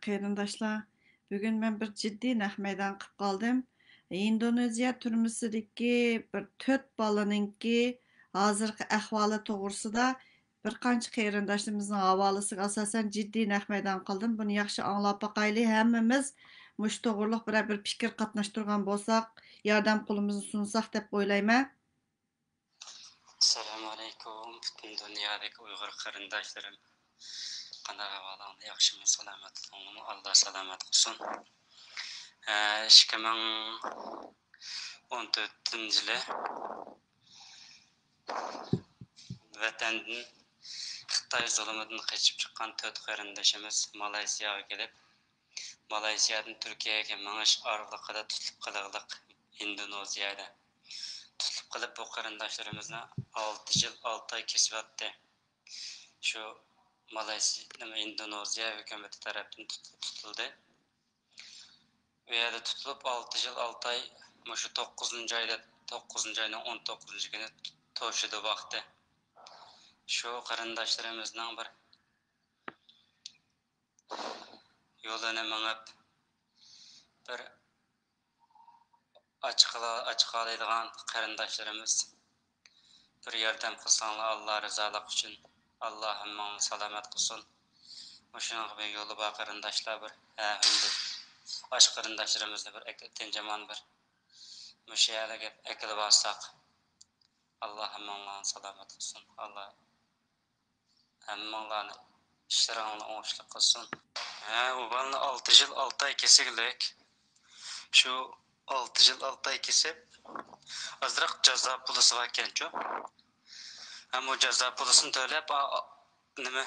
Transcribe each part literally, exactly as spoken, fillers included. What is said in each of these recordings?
قېرىنداشلار، بۈگۈن مەن بىر جىددىي نەق مەيدان قىلىپ قالدىم. ئىندونېزىيە تۈرمىسىدىكى بىر تۆت بالىنىڭكى ھازىرقى ئەھۋالى توغرىسىدا بىر قانچە قېرىنداشلىرىمىزنىڭ ھاۋالىسىگە ئاساسەن جىددىي نەق مەيدان قىلدىم. بۇنى ياخشى ئاڭلاپ باقايلى. ھەممىمىز مۇشۇ توغرۇلۇق بىرەر بىر پىكىر قاتناشتۇرغان بولساق، ياردەم قولىمىزنى سۇنساق دەپ ئويلايمەن. ئەسسالامۇ ئەلەيكۇم، پۈتۈن دۇنيادىكى ئۇيغۇر قېرىنداشلىرىم. قانداق ئەھۋالىڭلار؟ ياخشىمۇ، سالامەتلىكىڭلارمۇ؟ ئاللا سالامەت قىلسۇن. ھە، ئىككى مىڭ ئون تۆتىنچى يىلى ۋەتەندىن خىتاي زۇلۇمىدىن قېچىپ چىققان تۆت قېرىندىشىمىز مالايسىياغا كېلىپ، مالايسىيادىن تۈركىيەگە مېڭىش ئارىلىقىدا تۇتۇلۇپ قېلىغلىق ئىندونېزىيەدە. تۇتۇلۇپ قېلىپ، بۇ قېرىنداشلىرىمىزنى ئالتە يىل ئالتە ئاي كېسىۋاتتى. شۇ مالايسىيا، نېمە، ئىندونېزىيە ھۆكۈمىتى تەرەپتىن تۇت-، تۇتۇلدى. ئۇ يەردە تۇتۇلۇپ، ئالتە يىل ئالتە ئاي، مۇشۇ توققۇزىنچى ئايدا، توققۇزىنچى ئاينىڭ ئون توققۇزىنچى كۈنى توشىدۇ ۋاقتى. شۇ قېرىنداشلىرىمىزنىڭ بىر يولىنى مېڭىپ، بىر ئاچ قالا-، ئاچ قالايدىغان قېرىنداشلىرىمىز، بىر ياردەم قىلساڭلار، ئاللا رىزالىقى ئۈچۈن، ئاللا ھەممىڭلارنى سالامەت قىلسۇن. مۇشۇنىڭغا بىر يولى بار قېرىنداشلار، بىر ھە، ھەمدە ئاشۇ قېرىنداشلىرىمىزنى بىر ئەك-، تىنجىمان بىر مۇشۇ يەرلەرگە ئەكىلىۋالساق، ئاللا ھەممىڭلارنى سالامەت قىلسۇن. ئاللا ھەممىڭلارنى ئىشلىرىڭلارنى ئوڭۇشلۇق قىلسۇن. ھە، ئۇ بالىنى ئالتە يىل ئالتە ئاي كېسىگلىك. شۇ ئالتە يىل ئالتە ئاي كېسىپ، ئازراق جازا پۇلىسى باركەنچۇ. ھەم ئۇ جازا پۇلىسىنى تۆلەپ، ئا-، ئا-، نېمە،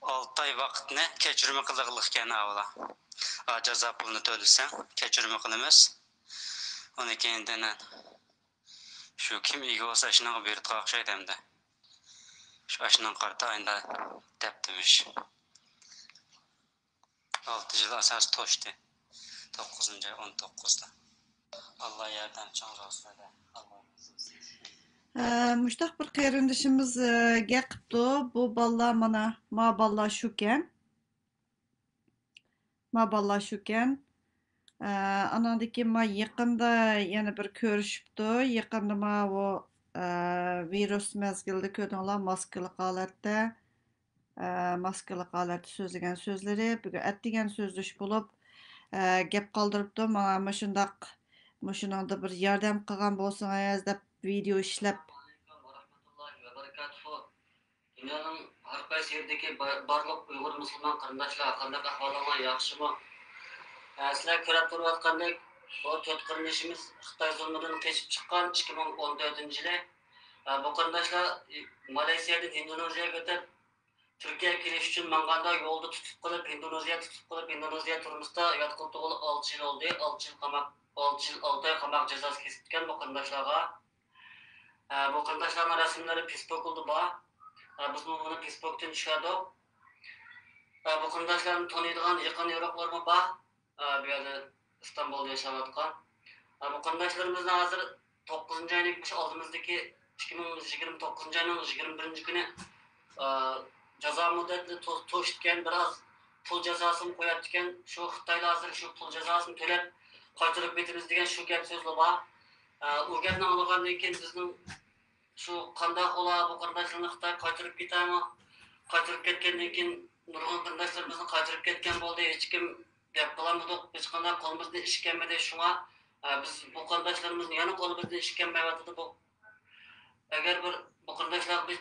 ئالتە ئاي ۋاقىتنى كەچۈرمە قىلىغلىقكەن ئاۋۇلا. ئا، جازا پۇلىنى تۆلىسەڭ، كەچۈرمە قىلىمىز. ئۇنى كېيىندىن شۇ كىم ئىگە بولسا، ئاشۇنىڭغا بېرىدىغان ئوخشايدۇ ئەمدى. شۇ ئاشۇنىڭغا قارىتا ئاينىدا دەپتىمىش. ئالتە يىل ئاساسى توشتى. توققۇزىنچى ئاي ئون توققۇزدا. ئاللا ياردەمچىڭىز بولسۇن، ھەدە. ئاللا رازى بولسۇن. ئە، مۇشتاق بىر قېرىندىشىمىز، ئە، گەپ قىپتۇ. بۇ بالىلار مانا، ما بالىلار شۇكەن. ما بالىلار شۇكەن. ئە، ئاناندىن كېيىن ما يېقىندا يەنە بىر كۆرۈشۈپتۇ. يېقىندا ماۋۇ، ئە، ۋىرۇس مەزگىلىدە كۆردۈڭلار، ماسكىلىق ھالەتتە، ئە، ماسكىلىق ھالەتتە سۆزلىگەن سۆزلىرى، بۈگۈن ئەتىگەن سۆزلىشىپ بولۇپ، ئە، گەپ قالدۇرۇپتۇ. مانا مۇشۇنداق، مۇشۇنىڭدا بىر ياردەم قىلغان بولسىڭىز دەپ ۋىدېئو ئىشلەپ. دۇنيانىڭ ھەر قايسى يېرىدىكى با-، بارلىق ئۇيغۇر مۇسۇلمان قېرىنداشلار، قانداق ئەھۋالىڭلار، ياخشىمۇ؟ ئە، سىلەر كۆرۈپ تۇرۇۋاتقاندەك، بۇ تۆت قېرىندىشىمىز خىتاي زۇلمىدىن قېچىپ چىققان ئىككى مىڭ ئون تۆتىنچى يىلى. ئە، بۇ قېرىنداشلار مالايسىيادىن ھىندونېزىيەگە ئۆتۈپ، تۈركىيەگە كېلىش ئۈچۈن ماڭغاندا يولدا تۇتۇپ قېلىپ، ھىندونېزىيە تۇتۇپ قېلىپ، ھىندونېزىيە تۈرمىسىدا ياتقىلى تولۇق ئالتە يىل بولدى. ئالتە يىل قاماق، ئالتە يىل ئالتە ئاي قاماق جازاسى كېسىپتىكەن بۇ قېرىنداشلارغا. ئە، بۇ قېرىنداشلارنىڭ رەسىملىرى فېيسبۇكىدا بار. ئە، بىزمۇ بۇنى فېيسبۇكتىن چۈشۈردۇق. ئە، بۇ قېرىنداشلارنى تونۇيدىغان يېقىن يورۇقلىرىمۇ بار. ئە، بۇ يەردە ئىستانبۇلدا ياشاۋاتقان. ئە، بۇ قېرىنداشلىرىمىزنى ھازىر توققۇزىنچى ئاينىڭ، مۇشۇ ئالدىمىزدىكى ئىككى مىڭ يىگىرمە توققۇزىنچى ئاينىڭ يىگىرمە بىرىنچى كۈنى، ئە، جازا مۇددەتنى تو-، توشتىكەن، بىراز پۇل جازاسىمۇ قوياتتىكەن. شۇ خىتايلار ھازىر شۇ پۇل جازاسىنى تۆلەپ قايتۇرۇپ كېتىمىز دېگەن شۇ گەپ سۆزلەر بار. ئە، ئۇ گەپنى ئاڭلىغاندىن كېيىن بىزنىڭ شۇ قانداق ئۇلار بۇ قېرىنداشلارنى خىتايغا قايتۇرۇپ كېتەرمۇ؟ قايتۇرۇپ كەتكەندىن كېيىن نۇرغۇن قېرىنداشلىرىمىزنى قايتۇرۇپ كەتكەن بولدى. ھېچكىم گەپ قىلالمىدۇق. ھېچقانداق قولىمىزدىن ئىش كەلمىدى. شۇڭا، ئە، بىز بۇ قېرىنداشلىرىمىزنى يەنە قولىمىزدىن ئىش كەلمەيۋاتىدۇ. بۇ، ئەگەر بىر بۇ قېرىنداشلارغا بىز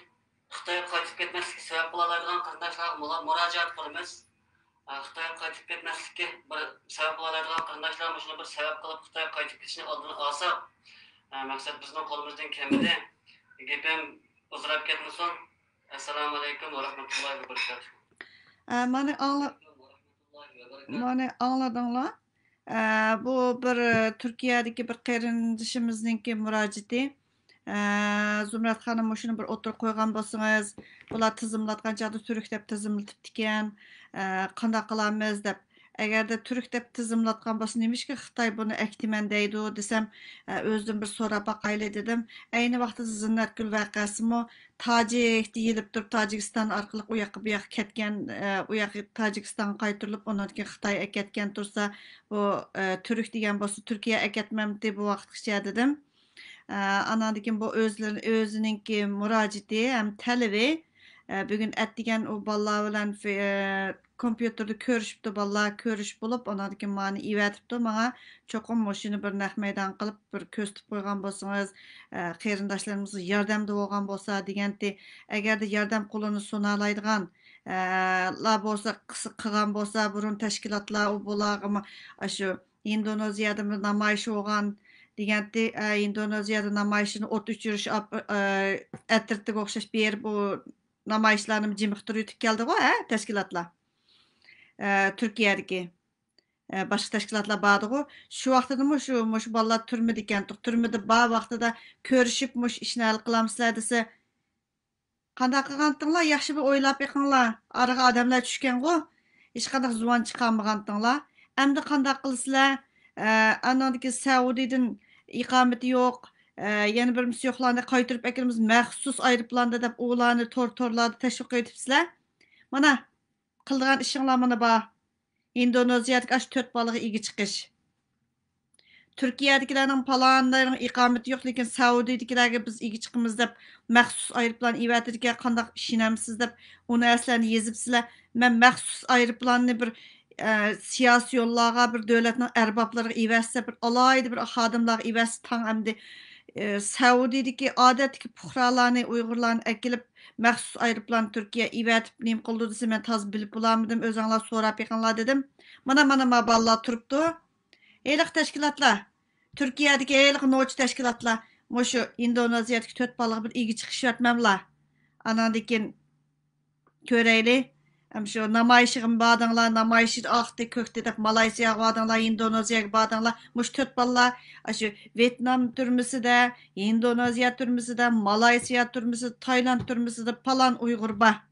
خىتايغا قايتىپ كەتمەسلىككە سەۋەب بولالايدىغان قېرىنداشلارغا مۇلا-، مۇراجىئەت قىلىمىز. ئە، خىتايغا قايتىپ كەتمەسلىككە بىر سەۋەب بولالايدىغان قېرىنداشلار مۇشۇنى بىر سەۋەب قىلىپ خىتايغا قايتىپ كېتىشنى ئالدىنى ئالساق، ئە، مەقسەت بىزنىڭ قولىمىزدىن كەلمىدى. گېپىم ئۇزىراپ كەتمىسۇن. ئەسسالامۇ ئەلەيكۇم ۋە رەھمەتۇللاھى ۋە بەرىكاتۇھۇ. ئە، مانا ئاڭلا-، مانا ئاڭلىدىڭلار. ئە، بۇ بىر، ئە، تۈركىيەدىكى بىر قېرىندىشىمىزنىڭكى مۇراجىئىتى. ئە، زۇمرەت خانىم، مۇشۇنى بىر ئوتتۇرىغا قويغان بولسىڭىز، بۇلار تىزىملاتقان چاغدا تۈرك دەپ تىزىملىتىپتىكەن، ئە، قانداق قىلارمىز دەپ. ئەگەردە تۈرك دەپ تىزىملاتقان بولسا، نېمىشقا خىتاي بۇنى ئەكتىمەن دەيدۇ دېسەم، ئە، ئۆزىدىن بىر سوراپ باقايلى دېدىم. ئەينى ۋاقتىدا زىننەتگۈل ۋەقەسىمۇ تاجىك دېيىلىپ تۇرۇپ، تاجىكىستان ئارقىلىق ئۇ ياققا بۇ ياققا كەتكەن، ئە، ئۇ ياققا تاجىكىستانغا قايتۇرۇلۇپ، ئۇنىڭدىن كېيىن خىتاي ئەكەتكەن تۇرسا، بۇ، ئە، تۈرك دېگەن بولسا تۈركىيە ئەكەتمەمتى بۇ ۋاقىتقىچە دېدىم. ئە، ئاناندىن كېيىن بۇ ئۆزلىرى، ئۆزىنىڭكى مۇراجىئىتى ھەم تەلىپى، ئە، بۈگۈن ئەتىگەن ئۇ بالىلار بىلەن فې-، ئە، كومپيۇتېردا كۆرۈشۈپتۇ، بالىلار كۆرۈشۈپ بولۇپ، ئاناندىن كېيىن مانى ئېۋەتىپتۇ ماڭا. چوقۇم مۇشۇنى بىر نەق مەيدان قىلىپ، بىر كۆرسىتىپ قويغان بولسىڭىز، ئە، قېرىنداشلىرىمىزغا ياردەمدە بولغان بولسا دېگەنتى. ئەگەردە ياردەم قولىنى سۇنالايدىغان، ئە، لار بولسا، قىس-، قىلغان بولسا، بۇرۇن تەشكىلاتلار ئۇ بۇلارغىمۇ ئاشۇ ھىندونېزىيەدىمۇ نامايىش بولغان دېگەنتى، ئە، ھىندونېزىيەدە نامايىشنى ئوت ئۆچۈرۈش ئاپ-، ئە، ئەترىتىگە ئوخشاش بېرىپ، ئۇ نامايىشلارنى جىمىقتۇرۇۋېتىپ كەلدىغۇ، ھە، تەشكىلاتلار. ئە، تۈركىيەدىكى، ئە، باشقا تەشكىلاتلار باردىغۇ. شۇ ۋاقتىدىمۇ شۇ، مۇشۇ بالىلار تۈرمىدىكەنتۇق. تۈرمىدە بار ۋاقتىدا كۆرۈشۈپ، مۇشۇ ئىشنى ھەل قىلامسىلەر دېسە، قانداق قىلغانتىڭلار؟ ياخشى بىر ئويلاپ بېقىڭلار. ئارىغا ئادەملەر چۈشكەنغۇ، ھېچقانداق زۇۋان چىقارمىغانتىڭلار. ئەمدى قانداق قىلىسىلەر؟ ئە، ئانىڭدىكى سەئۇدىدىن ئىقامىتى يوق، ئە، يەنە بىرمىسى يوقلارنى قايتۇرۇپ ئەكىرىمىز مەخسۇس ئايروپىلاندا دەپ ئۇلارنى تور-تورلاردا تەشۋىق قىلىۋېتىپسىلەر. مانا، قىلىدىغان ئىشىڭلار مانا بار. ئىندونېزىيەدىكى ئاشۇ تۆت بالىغا ئىگە چىقىش. تۈركىيەدىكىلەرنىڭ پالانلىرىنىڭ ئىقامىتى يوق، لېكىن سەئۇدىدىكىلەرگە بىز ئىگە چىقىمىز دەپ مەخسۇس ئايروپىلان ئېۋەتىدىكەن، قانداق ئىشىنەمسىز دەپ ئۇ نەرسىلەرنى يېزىپسىلەر. مەن مەخسۇس ئايروپىلاننى بىر، ئە، سىياسىي يوللارغا، بىر دۆلەتنىڭ ئەربابلىرىغا ئېۋەتسە، بىر ئالاھىدە بىر خادىملارغا ئېۋەتسە تاڭ ئەمدى، ئە، سەئۇدىدىكى ئادەتتىكى پۇقرالارنى، ئۇيغۇرلارنى ئەكېلىپ، مەخسۇس ئايروپىلان تۈركىيە ئېۋەتىپ نېمە قىلىدۇ دېسە، مەن تازا بىلىپ بولالمىدىم، ئۆزۈڭلار سوراپ بېقىڭلار دېدىم. مانا، مانا، ما بالىلار تۇرۇپتۇ. ھېلىقى تەشكىلاتلار، تۈركىيەدىكى ھېلىقى نوچى تەشكىلاتلار مۇشۇ ئىندونېزىيەدىكى تۆت بالىغا بىر ئىگە چىقىش ياراتماملا. ئاناندىن كېيىن كۆرەيلى. ئەم شۇ نامايىشىغىمۇ باردىڭلار، نامايىشى ئاقتى، كۆكتى دەپ مالايسىياغا باردىڭلار، ئىندونېزىيەگە باردىڭلار. مۇشۇ تۆت بالىلار ئاشۇ ۋيېتنام تۈرمىسىدە، ئىندونېزىيە تۈرمىسىدە، مالايسىيا تۈرمىسىدە، تايلاند تۈرمىسىدە پالان ئۇيغۇر بار.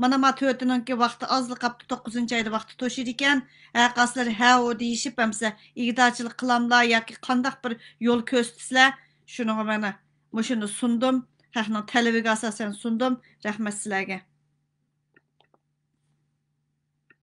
مانا ما تۆتىنىڭكى ۋاقتى ئازلا قاپتۇ، توققۇزىنچى ئايدا ۋاقتى توشىدىكەن. ھەر قايسىلىرى ھە ئۇ دېيىشىپ ئەمسە ئىگىدارچىلىق قىلاملا ياكى قانداق بىر يول كۆرسىتىسىلەر، شۇنىڭغا مانا مۇشۇنى سۇندۇم. خەقنىڭ تەلىپىگە ئاساسەن سۇندۇم. رەھمەت سىلەرگە.